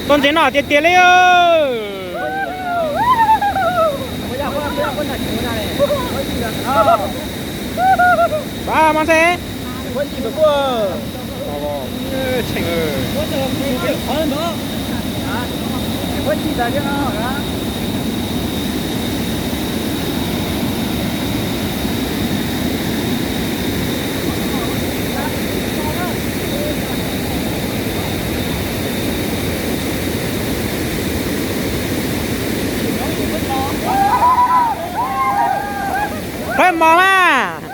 Tau ntses no tiag tiag li. Pab mos ntses. Pab mos mas.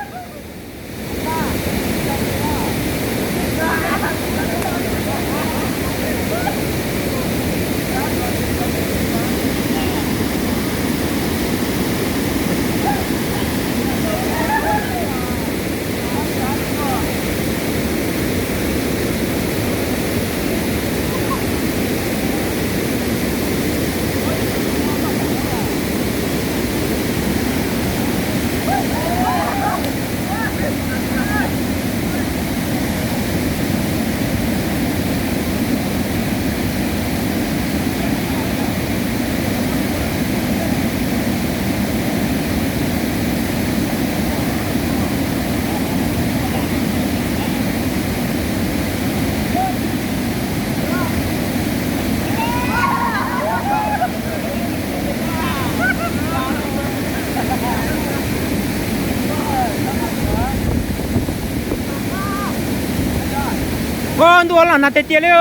Ua ntu los nag tiag tiag li.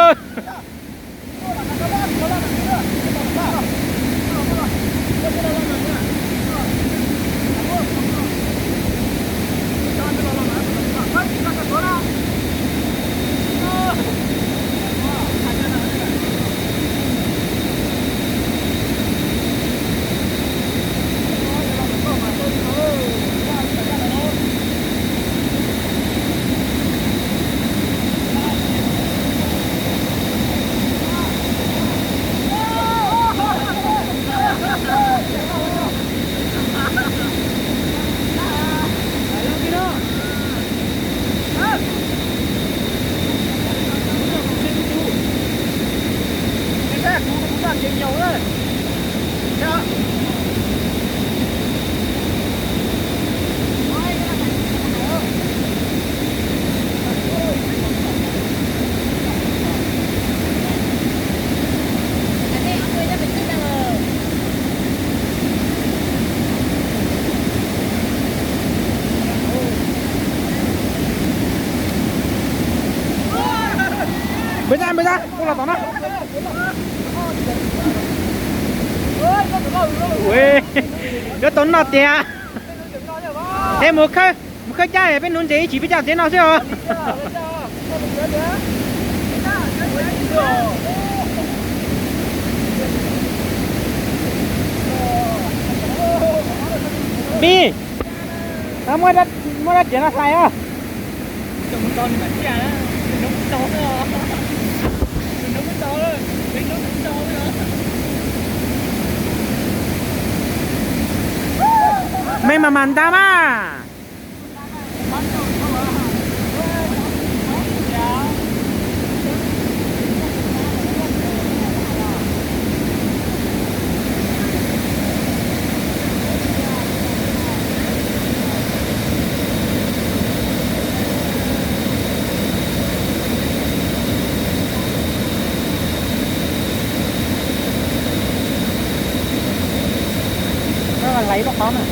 Npawg Zaj, npawg Zaj, kuv los tom no. Yuav tau noj tiag. Es mus khawb, mus khawb cab peb nuv ntses ib chim peb cab ntses no xwb os. Pib, muab, muab dab tsi no hlais os. Me mas mas ntag mas. Hlais ib lub qhov na.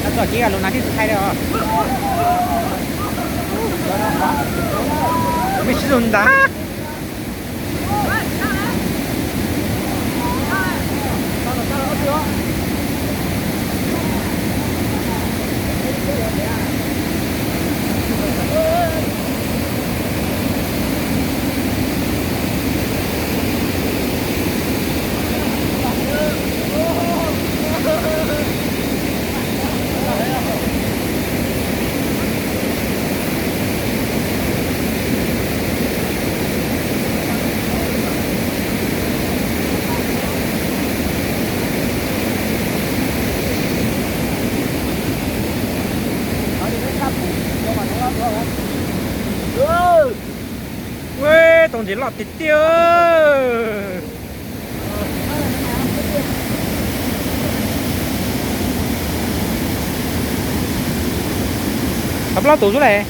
Tab tom cia lub nas thiab tus thaij li os. Peb sib ntag. Ua, tau ntses loj tiag tiag. Tau plaub tus xwb las.